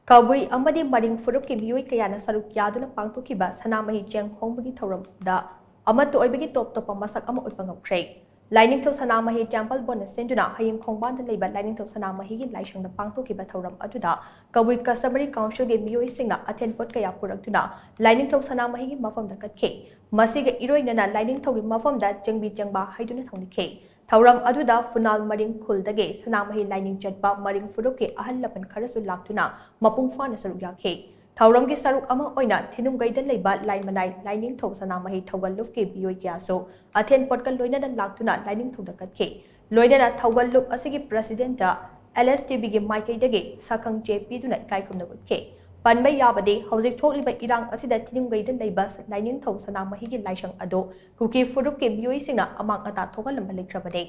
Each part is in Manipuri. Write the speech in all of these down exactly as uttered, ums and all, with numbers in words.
ꯀꯕꯨꯏ ꯑꯃꯗꯤ ꯃꯔꯤꯡ ꯐꯨꯔꯨꯞꯀꯤ ꯃꯤꯑꯣꯏ ꯀꯌꯥꯅ ꯁꯔꯨꯛ ꯌꯥꯗꯨꯅ ꯄꯥꯡꯊꯣꯛꯈꯤꯕ ꯁꯅꯥꯃꯍꯤ ꯆꯦꯡ ꯍꯣꯡꯕꯒꯤ ꯊꯧꯔꯝꯗ ꯑꯃꯠꯇ ꯑꯣꯏꯕꯒꯤ ꯇꯣꯞ ꯇꯣꯞꯄ ꯃꯁꯛ ꯑꯃ ꯎꯠꯄ ꯉꯝꯈ꯭ꯔꯦ꯫ ꯂꯥꯏꯅꯤꯡꯊꯧ ꯁꯅꯥꯃꯍꯤ ꯇꯦꯝꯄꯜ ꯕꯣꯔꯗꯅ ꯁꯤꯟꯗꯨꯅ ꯍꯌꯦꯡ ꯈꯣꯡꯕꯥꯟꯗ ꯂꯩꯕ ꯂꯥꯏꯅꯤꯡꯊꯧ ꯁꯅꯥꯃꯍꯤꯒꯤ ꯂꯥꯏꯁꯪꯗ ꯄꯥꯡꯊꯣꯛꯈꯤꯕ ꯊꯧꯔꯝ ꯑꯗꯨꯗ ꯀꯕꯨꯏ ꯀꯁꯇꯃꯔꯤ ꯀꯥꯎꯟꯁꯤꯜꯒꯤ ꯃꯤꯑꯣꯏꯁꯤꯡꯅ ꯑꯊꯦꯟ ꯄꯣꯠ ꯀꯌꯥ ꯄꯨꯔꯛꯇꯨꯅ ꯂꯥꯏꯅꯤꯡꯊꯧ ꯁꯅꯥꯃꯍꯤꯒꯤ ꯃꯐꯝꯗ ꯀꯠꯈꯤ꯫ ꯃꯁꯤꯒ ꯏꯔꯣꯏꯅꯅ ꯂꯥꯏꯅꯤꯡꯊꯧꯒꯤ ꯃꯐꯝꯗ ꯆꯦꯡꯕꯤ ꯆꯦꯡꯕꯥ ꯍꯩꯗꯨꯅ ꯊꯧꯅꯤꯈꯤ꯫ ꯊꯧꯔꯝ ꯑꯗꯨꯗ ꯐꯨꯅꯥꯜ ꯃꯔꯤꯡ ꯈꯨꯜꯗꯒꯤ ꯁꯅꯥꯃꯍꯤ ꯂꯥꯏꯅꯤꯡ ꯆꯠꯄ ꯃꯔꯤꯡ ꯐꯨꯔꯨꯞꯀꯤ ꯑꯍꯜ ꯂꯃꯟ ꯈꯔꯁꯨ ꯂꯥꯛꯇꯨꯅ ꯃꯄꯨꯡ ꯐꯥꯅ ꯁꯔꯨꯛ ꯌꯥꯈꯤ꯫ ꯊꯧꯔꯝꯒꯤ ꯁꯔꯨꯛ ꯑꯃ ꯑꯣꯏꯅ ꯊꯤꯅꯨꯡꯒꯩꯗ ꯂꯩꯕ ꯂꯥꯏꯃꯅꯥꯏ ꯂꯥꯏꯅꯤꯡꯊꯧ ꯁꯅꯥꯃꯍꯤ ꯊꯧꯒꯜꯂꯨꯞꯀꯤ ꯃꯤꯑꯣꯏ ꯀꯌꯥꯁꯨ ꯑꯊꯦꯟ ꯄꯣꯠꯀ ꯂꯣꯏꯅꯅ ꯂꯥꯛꯇꯨꯅ ꯂꯥꯏꯅꯤꯡꯊꯧꯗ ꯀꯠꯈꯤ꯫ ꯂꯣꯏꯅꯅ ꯊꯧꯒꯜꯂꯨꯞ ꯑꯁꯤꯒꯤ ꯄ꯭ꯔꯁꯤꯗꯦꯟꯠꯇ ꯑꯦꯜ ꯑꯦꯁ ꯇꯤ ꯕꯤꯒꯤ ꯃꯥꯏꯀꯩꯗꯒꯤ ꯁꯛꯈꯪꯆꯦ ꯄꯤꯗꯨꯅ ꯏꯀꯥꯏ ꯈꯨꯝꯅꯕ ꯎꯠꯈꯤ꯫ ꯄꯟꯕ ꯌꯥꯕꯗꯤ, ꯍꯧꯖꯤꯛ ꯊꯣꯛꯂꯤꯕ ꯏꯔꯥꯡ ꯑꯁꯤꯗ ꯊꯤꯅꯨꯡꯒꯩꯗ ꯂꯩꯕ ꯂꯥꯏꯅꯤꯡꯊꯧ ꯁꯅꯥꯃꯍꯤꯒꯤ ꯂꯥꯏꯁꯪ ꯑꯗꯨ ꯀꯨꯀꯤ ꯐꯨꯔꯨꯞꯀꯤ ꯃꯤꯑꯣꯏꯁꯤꯡꯅ ꯑꯃꯥꯡ ꯑꯇꯥ ꯊꯣꯛꯍꯜꯂꯝꯕ ꯂꯩꯈ꯭ꯔꯕꯅꯤ꯫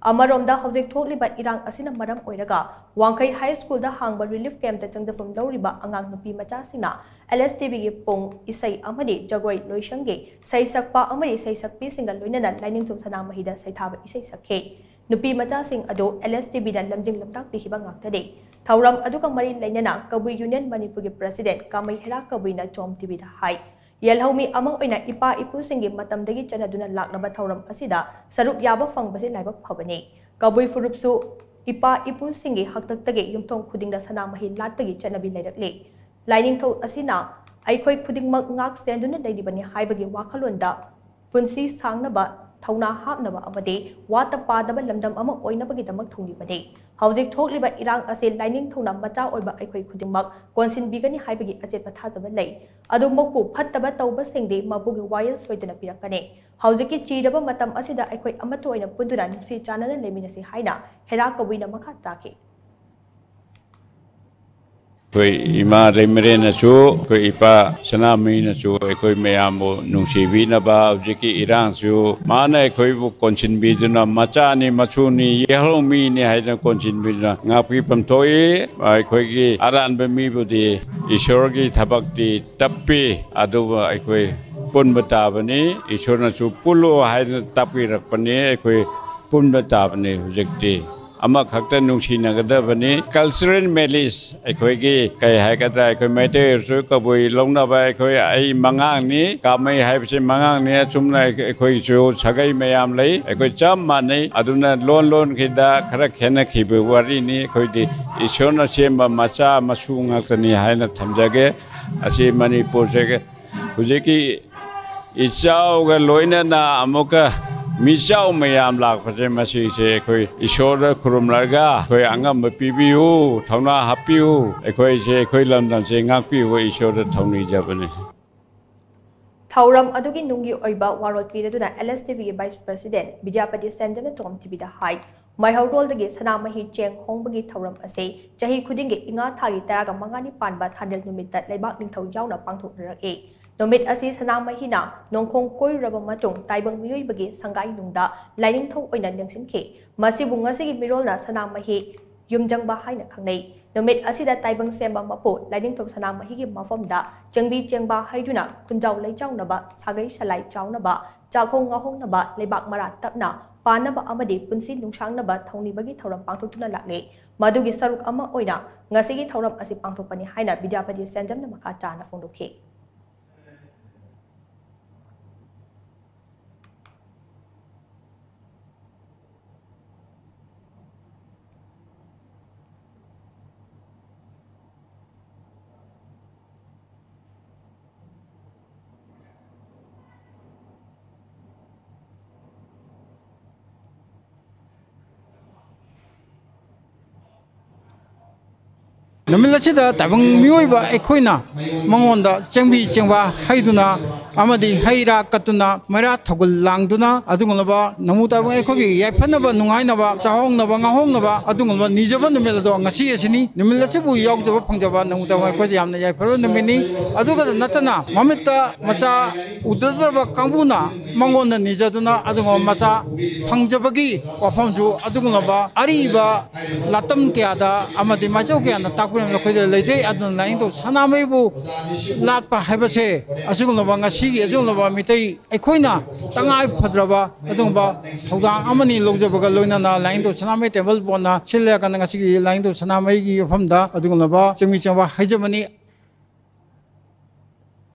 ꯑꯃꯔꯣꯝꯗ, ꯍꯧꯖꯤꯛ ꯊꯣꯛꯂꯤꯕ ꯏꯔꯥꯡ ꯑꯁꯤꯅ ꯃꯔꯝ ꯑꯣꯏꯔꯒ ꯋꯥꯡꯈꯩ ꯍꯥꯏ ꯁ꯭ꯀꯨꯜꯗ ꯍꯥꯡꯕ ꯔꯤꯂꯤꯐ ꯀꯦꯝꯞꯇ ꯆꯪꯖꯐꯝ ꯂꯧꯔꯤꯕ ꯑꯉꯥꯡ ꯅꯨꯄꯤ ꯃꯆꯥꯁꯤꯡꯅ ꯑꯦꯜ ꯑꯦꯁ ꯇꯤ ꯕꯤꯒꯤ ꯄꯨꯡ ꯏꯁꯩ ꯑꯃꯗꯤ ꯖꯒꯣꯏ ꯂꯣꯏꯁꯪꯒꯤ ꯏꯁꯩ ꯁꯛꯄ ꯑꯃꯗꯤ ꯏꯁꯩ ꯁꯛꯄꯤꯁꯤꯡꯒ ꯂꯣꯏꯅꯅ ꯂꯥꯏꯅꯤꯡꯊꯧ ꯁꯅꯥꯃꯍꯤꯗ ꯁꯩꯊꯥꯕ ꯏꯁꯩ ꯁꯛꯈꯤ꯫ ꯅꯨꯄꯤ ꯃꯆꯥꯁꯤꯡ ꯑꯗꯨ ꯑꯦꯜ ꯑꯦꯁ ꯇꯤ ꯕꯤꯅ ꯂꯝꯖꯤꯡ ꯂꯝꯇꯥꯛ ꯄꯤꯈꯤꯕ ꯉꯥꯛꯇꯅꯤ꯫ ꯊꯧꯔꯝ ꯑꯗꯨꯒ ꯃꯔꯤ ꯂꯩꯅꯅ ꯀꯕꯨꯏ ꯌꯨꯅꯤꯌꯟ ꯃꯅꯤꯄꯨꯔꯒꯤ ꯄ꯭ꯔꯁꯤꯗꯦꯟꯠ ꯀꯥꯃꯩ ꯍꯦꯔꯥ ꯀꯕꯨꯏꯅ ꯖꯣꯝ ꯇꯤ ꯚꯤꯗ ꯍꯥꯏ, ꯌꯦꯜꯍꯧꯃꯤ ꯑꯃ ꯑꯣꯏꯅ ꯏꯄꯥ ꯏꯄꯨꯁꯤꯡꯒꯤ ꯃꯇꯝꯗꯒꯤ ꯆꯠꯅꯗꯨꯅ ꯂꯥꯛꯂꯕ ꯊꯧꯔꯝ ꯑꯁꯤꯗ ꯁꯔꯨꯛ ꯌꯥꯕ ꯐꯪꯕꯁꯤ ꯂꯥꯏꯕꯛ ꯐꯕꯅꯤ꯫ ꯀꯕꯨꯏ ꯐꯨꯔꯨꯞꯁꯨ ꯏꯄꯥ ꯏꯄꯨꯁꯤꯡꯒꯤ ꯍꯥꯛꯇꯛꯇꯒꯤ ꯌꯨꯝꯊꯣꯡ ꯈꯨꯗꯤꯡꯗ ꯁꯅꯥꯃꯍꯤ ꯂꯥꯠꯄꯒꯤ ꯆꯠꯅꯕꯤ ꯂꯩꯔꯛꯂꯤ꯫ ꯂꯥꯏꯅꯤꯡꯊꯧ ꯑꯁꯤꯅ ꯑꯩꯈꯣꯏ ꯈꯨꯗꯤꯡꯃꯛ ꯉꯥꯛ ꯁꯦꯟꯗꯨꯅ ꯂꯩꯔꯤꯕꯅꯤ ꯍꯥꯏꯕꯒꯤ ꯋꯥꯈꯜꯂꯣꯟꯗ ꯄꯨꯟꯁꯤ ꯁꯥꯡꯅꯕ ꯊꯧꯅꯥ ꯍꯥꯞꯅꯕ ꯑꯃꯗꯤ ꯋꯥꯠꯇ ꯄꯥꯗꯕ ꯂꯝꯗꯝ ꯑꯃ ꯑꯣꯏꯅꯕꯒꯤꯗꯃꯛ ꯊꯣꯡꯂꯤꯕꯅꯤ꯫ ꯍꯧꯖꯤꯛ ꯊꯣꯛꯂꯤꯕ ꯏꯔꯥꯡ ꯑꯁꯤ ꯂꯥꯏꯅꯤꯡꯊꯧꯅ ꯃꯆꯥ ꯑꯣꯏꯕ ꯑꯩꯈꯣꯏ ꯈꯨꯗꯤꯡꯃꯛ ꯀꯣꯟꯁꯤꯟꯕꯤꯒꯅꯤ ꯍꯥꯏꯕꯒꯤ ꯑꯆꯦꯠꯄ ꯊꯥꯖꯕ ꯂꯩ꯫ ꯑꯗꯨꯃꯛꯄꯨ ꯐꯠꯇꯕ ꯇꯧꯕꯁꯤꯡꯗꯤ ꯃꯄꯨꯒꯤ ꯋꯥꯌꯦꯜ ꯁꯣꯏꯗꯅ ꯄꯤꯔꯛꯀꯅꯤ꯫ ꯍꯧꯖꯤꯛꯀꯤ ꯆꯤꯔꯕ ꯃꯇꯝ ꯑꯁꯤꯗ ꯑꯩꯈꯣꯏ ꯑꯃꯠꯇ ꯑꯣꯏꯅ ꯄꯨꯟꯗꯨꯅ ꯅꯨꯡꯁꯤ ꯆꯥꯟꯅꯅ ꯂꯩꯃꯤꯟꯅꯁꯤ ꯍꯥꯏꯅ ꯍꯦꯔꯥ ꯀꯕꯨꯏꯅ ꯃꯈꯥ ꯇꯥꯈꯤ꯫ ꯑꯩꯈꯣꯏ ꯏꯃꯥ ꯂꯩꯃꯔꯦꯟꯅꯁꯨ, ꯑꯩꯈꯣꯏ ꯏꯄꯥ ꯁꯅꯥꯃꯍꯤꯅꯁꯨ ꯑꯩꯈꯣꯏ ꯃꯌꯥꯝꯕꯨ ꯅꯨꯡꯁꯤꯕꯤꯅꯕ, ꯍꯧꯖꯤꯛꯀꯤ ꯏꯔꯥꯡꯁꯨ ꯃꯥꯅ ꯑꯩꯈꯣꯏꯕꯨ ꯀꯣꯟꯁꯤꯟꯕꯤꯗꯨꯅ, ꯃꯆꯥꯅꯤ ꯃꯁꯨꯅꯤ ꯌꯦꯜꯍꯧꯃꯤꯅꯤ ꯍꯥꯏꯗꯅ ꯀꯣꯟꯁꯤꯟꯕꯤꯗꯨꯅ ꯉꯥꯛꯄꯤꯐꯝ ꯊꯣꯛꯏ꯫ ꯑꯩꯈꯣꯏꯒꯤ ꯑꯔꯥꯟꯕ ꯃꯤꯕꯨꯗꯤ ꯏꯁꯣꯔꯒꯤ ꯊꯕꯛꯇꯤ ꯇꯞꯄꯤ, ꯑꯗꯨꯕꯨ ꯑꯩꯈꯣꯏ ꯄꯨꯟꯕ ꯇꯥꯕꯅꯤ꯫ ꯏꯁꯣꯔꯅꯁꯨ ꯄꯨꯜꯂꯨ ꯍꯥꯏꯗꯅ ꯇꯥꯛꯄꯤꯔꯛꯄꯅꯤ꯫ ꯑꯩꯈꯣꯏ ꯄꯨꯟꯕ ꯇꯥꯕꯅꯤ ꯍꯧꯖꯤꯛꯇꯤ꯫ ꯑꯃꯈꯛꯇ ꯅꯨꯡꯁꯤꯅꯒꯗꯕꯅꯤ꯫ ꯀꯜꯆꯔꯦꯜ ꯃꯦꯔꯤꯖ, ꯑꯩꯈꯣꯏꯒꯤ ꯀꯩ ꯍꯥꯏꯒꯗ꯭ꯔꯥ, ꯑꯩꯈꯣꯏ ꯃꯩꯇꯩ ꯑꯣꯏꯔꯁꯨ ꯀꯕꯨꯏ ꯂꯧꯅꯕ, ꯑꯩꯈꯣꯏ ꯑꯩ ꯃꯉꯥꯡꯅꯤ, ꯀꯥꯃꯩ ꯍꯥꯏꯕꯁꯤ ꯃꯉꯥꯡꯅꯤ꯫ ꯑꯁꯨꯝꯅ ꯑꯩꯈꯣꯏꯁꯨ ꯁꯥꯒꯩ ꯃꯌꯥꯝ ꯂꯩ, ꯑꯩꯈꯣꯏ ꯆꯞ ꯃꯥꯟꯅꯩ꯫ ꯑꯗꯨꯅ ꯂꯣꯟ ꯂꯣꯟꯈꯤꯗ ꯈꯔ ꯈꯦꯠꯅꯈꯤꯕ ꯋꯥꯔꯤꯅꯤ꯫ ꯑꯩꯈꯣꯏꯗꯤ ꯏꯁꯣꯔꯅ ꯁꯦꯝꯕ ꯃꯆꯥ ꯃꯁꯨ ꯉꯥꯛꯇꯅꯤ ꯍꯥꯏꯅ ꯊꯝꯖꯒꯦ꯫ ꯑꯁꯤ ꯃꯅꯤꯄꯨꯔꯁꯦ ꯍꯧꯖꯤꯛꯀꯤ ꯏꯆꯥꯎꯒ ꯂꯣꯏꯅꯅ ꯑꯃꯨꯛꯀ ꯃꯤꯆꯥꯎ ꯃꯌꯥꯝ ꯂꯥꯛꯄꯁꯦ, ꯃꯁꯤꯁꯦ ꯑꯩꯈꯣꯏ ꯏꯁꯣꯔꯗ ꯈꯨꯔꯨꯝꯂꯒ ꯑꯩꯈꯣꯏ ꯑꯉꯝꯕ ꯄꯤꯕꯤꯌꯨ, ꯊꯧꯅꯥ ꯍꯥꯞꯄꯤꯌꯨ, ꯑꯩꯈꯣꯏꯁꯦ, ꯑꯩꯈꯣꯏ ꯂꯝꯗꯝꯁꯦ ꯉꯥꯛꯄꯤꯌꯨ, ꯏꯁꯣꯔꯗ ꯊꯧꯅꯤꯖꯕꯅꯤ꯫ ꯊꯧꯔꯝ ꯑꯗꯨꯒꯤ ꯅꯨꯡꯒꯤ ꯑꯣꯏꯕ ꯋꯥꯔꯣꯜ ꯄꯤꯔꯗꯨꯅ LSTVꯒꯤ Vice President ꯕꯤꯗ꯭ꯌꯥꯄꯇꯤ ꯁꯦꯟꯖꯝꯅ ꯇꯣꯝ TVꯗ ꯍꯥꯏ, ꯃꯩꯍꯧꯔꯣꯜꯗꯒꯤ ꯁꯅꯥꯃꯍꯤ ꯆꯦꯡ ꯍꯣꯡꯕꯒꯤ ꯊꯧꯔꯝ ꯑꯁꯤ ꯆꯍꯤ ꯈꯨꯗꯤꯡꯒꯤ ꯏꯉꯥ ꯊꯥꯒꯤ ꯇꯔꯥꯒ ꯃꯉꯥꯅꯤ ꯄꯥꯟꯕ ꯊꯥꯗꯤꯜ ꯅꯨꯃꯤꯠꯇ ꯂꯩꯕꯥꯛ ꯅꯤꯡꯊꯧ ꯌꯥꯎꯅ ꯄꯥꯡꯊꯣꯛꯅꯔꯛꯏ꯫ ꯅꯨꯃꯤꯠ ꯑꯁꯤ ꯁꯅꯥꯃꯍꯤꯅ ꯅꯣꯡꯈꯣꯡ ꯀꯣꯏꯔꯨꯔꯕ ꯃꯇꯨꯡ ꯇꯥꯏꯕꯪ ꯃꯤꯑꯣꯏꯕꯒꯤ ꯁꯪꯒꯥꯏ ꯅꯨꯡꯗ ꯂꯥꯏꯅꯤꯡꯊꯧ ꯑꯣꯏꯅ ꯂꯦꯡꯁꯤꯟꯈꯤ꯫ ꯃꯁꯤꯕꯨ ꯉꯁꯤꯒꯤ ꯃꯤꯔꯣꯜꯅ ꯁꯅꯥꯃꯍꯤ ꯌꯨꯝꯖꯪꯕ ꯍꯥꯏꯅ ꯈꯪꯅꯩ꯫ ꯅꯨꯃꯤꯠ ꯑꯁꯤꯗ ꯇꯥꯏꯕꯪ ꯁꯦꯝꯕ ꯃꯄꯨ ꯂꯥꯏꯅꯤꯡꯊꯧ ꯁꯅꯥꯃꯍꯤꯒꯤ ꯃꯐꯝꯗ ꯆꯦꯡꯕꯤ ꯆꯦꯡꯕꯥ ꯍꯩꯗꯨꯅ ꯈꯨꯟꯖꯥꯎ ꯂꯩꯆꯥꯎꯅꯕ, ꯁꯥꯒꯩ ꯁꯂꯥꯏ ꯆꯥꯎꯅꯕ, ꯆꯥꯛꯍꯣꯡ ꯉꯥꯍꯣꯡꯅꯕ, ꯂꯩꯕꯥꯛ ꯃꯔꯥ ꯇꯞꯅ ꯄꯥꯟꯅꯕ ꯑꯃꯗꯤ ꯄꯨꯟꯁꯤ ꯅꯨꯡꯁꯥꯡꯅꯕ ꯊꯧꯅꯤꯕꯒꯤ ꯊꯧꯔꯝ ꯄꯥꯡꯊꯣꯛꯇꯨꯅ ꯂꯥꯛꯂꯤ꯫ ꯃꯗꯨꯒꯤ ꯁꯔꯨꯛ ꯑꯃ ꯑꯣꯏꯅ ꯉꯁꯤꯒꯤ ꯊꯧꯔꯝ ꯑꯁꯤ ꯄꯥꯡꯊꯣꯛꯄꯅꯤ ꯍꯥꯏꯅ ꯕꯤꯗ꯭ꯌꯥꯄꯇꯤ ꯁꯦꯟꯖꯝꯅ ꯃꯈꯥ ꯇꯥꯅ ꯐꯣꯡꯗꯣꯛꯈꯤ꯫ ꯅꯨꯃꯤꯠ ꯑꯁꯤꯗ ꯇꯥꯏꯕꯪ ꯃꯤꯑꯣꯏꯕ ꯑꯩꯈꯣꯏꯅ ꯃꯉꯣꯟꯗ ꯆꯦꯡꯕꯤ ꯆꯦꯡꯕꯥ ꯍꯩꯗꯨꯅ ꯑꯃꯗꯤ ꯍꯩ ꯔꯥ ꯀꯠꯇꯨꯅ, ꯃꯩꯔꯥ ꯊꯧꯒꯜ ꯂꯥꯡꯗꯨꯅ, ꯑꯗꯨꯒꯨꯝꯂꯕ ꯅꯃꯨ ꯇꯥꯏꯕꯪ ꯑꯩꯈꯣꯏꯒꯤ ꯌꯥꯏꯐꯅꯕ, ꯅꯨꯡꯉꯥꯏꯅꯕ, ꯆꯥꯍꯣꯡꯅꯕ, ꯉꯥꯍꯣꯡꯅꯕ ꯑꯗꯨꯒꯨꯝꯂꯕ ꯅꯤꯖꯕ ꯅꯨꯃꯤꯠ ꯑꯗꯣ ꯉꯁꯤ ꯑꯁꯤꯅꯤ꯫ ꯅꯨꯃꯤꯠ ꯑꯁꯤꯕꯨ ꯌꯥꯎꯖꯕ ꯐꯪꯖꯕ ꯅꯃꯨ ꯇꯥꯏꯕꯪ ꯑꯩꯈꯣꯏꯁꯦ ꯌꯥꯝꯅ ꯌꯥꯏꯐꯔꯕ ꯅꯨꯃꯤꯠꯅꯤ꯫ ꯑꯗꯨꯒꯗ ꯅꯠꯇꯅ ꯃꯃꯤꯠꯇ ꯃꯆꯥ ꯎꯗ꯭ꯔꯕ ꯀꯥꯡꯕꯨꯅ ꯃꯉꯣꯟꯗ ꯅꯤꯖꯗꯨꯅ ꯑꯗꯨꯒꯨꯝꯕ ꯃꯆꯥ ꯐꯪꯖꯕꯒꯤ ꯋꯥꯐꯝꯁꯨ ꯑꯗꯨꯒꯨꯝꯂꯕ ꯑꯔꯤꯕ ꯂꯥꯇꯝ ꯀꯌꯥꯗ ꯑꯃꯗꯤ ꯃꯥꯏꯆꯧ ꯀꯌꯥꯅ ꯇꯥꯛꯄꯤꯔꯝꯕ ꯑꯩꯈꯣꯏꯗ ꯂꯩꯖꯩ꯫ ꯑꯗꯨꯅ ꯂꯥꯏꯅꯤꯡꯊꯧ ꯁꯅꯥꯃꯍꯤꯕꯨ ꯂꯥꯠꯄ ꯍꯥꯏꯕꯁꯦ ꯑꯁꯤꯒꯨꯝꯂꯕ ꯉꯁꯤꯒꯤ ꯑꯁꯤꯒꯨꯝꯂꯕ ꯃꯤꯇꯩ ꯑꯩꯈꯣꯏꯅ ꯇꯉꯥꯏ ꯐꯗ꯭ꯔꯕ ꯑꯗꯨꯒꯨꯝꯕ ꯊꯧꯗꯥꯡ ꯑꯃꯅꯤ ꯂꯧꯖꯕꯒ ꯂꯣꯏꯅꯅ ꯂꯥꯏꯅꯤꯡꯊꯧ ꯁꯅꯥꯃꯍꯤ ꯇꯦꯝꯄꯜ ꯕꯣꯔꯗꯅ ꯁꯤꯜꯂꯦ ꯀꯥꯟꯗ ꯉꯁꯤꯒꯤ ꯂꯥꯏꯅꯤꯡꯊꯧ ꯁꯅꯥꯃꯍꯤꯒꯤ ꯃꯐꯝꯗ ꯑꯗꯨꯒꯨꯝꯂꯕ ꯆꯤꯡꯃꯤ ꯆꯤꯡꯐꯥ ꯍꯥꯏꯖꯕꯅꯤ꯫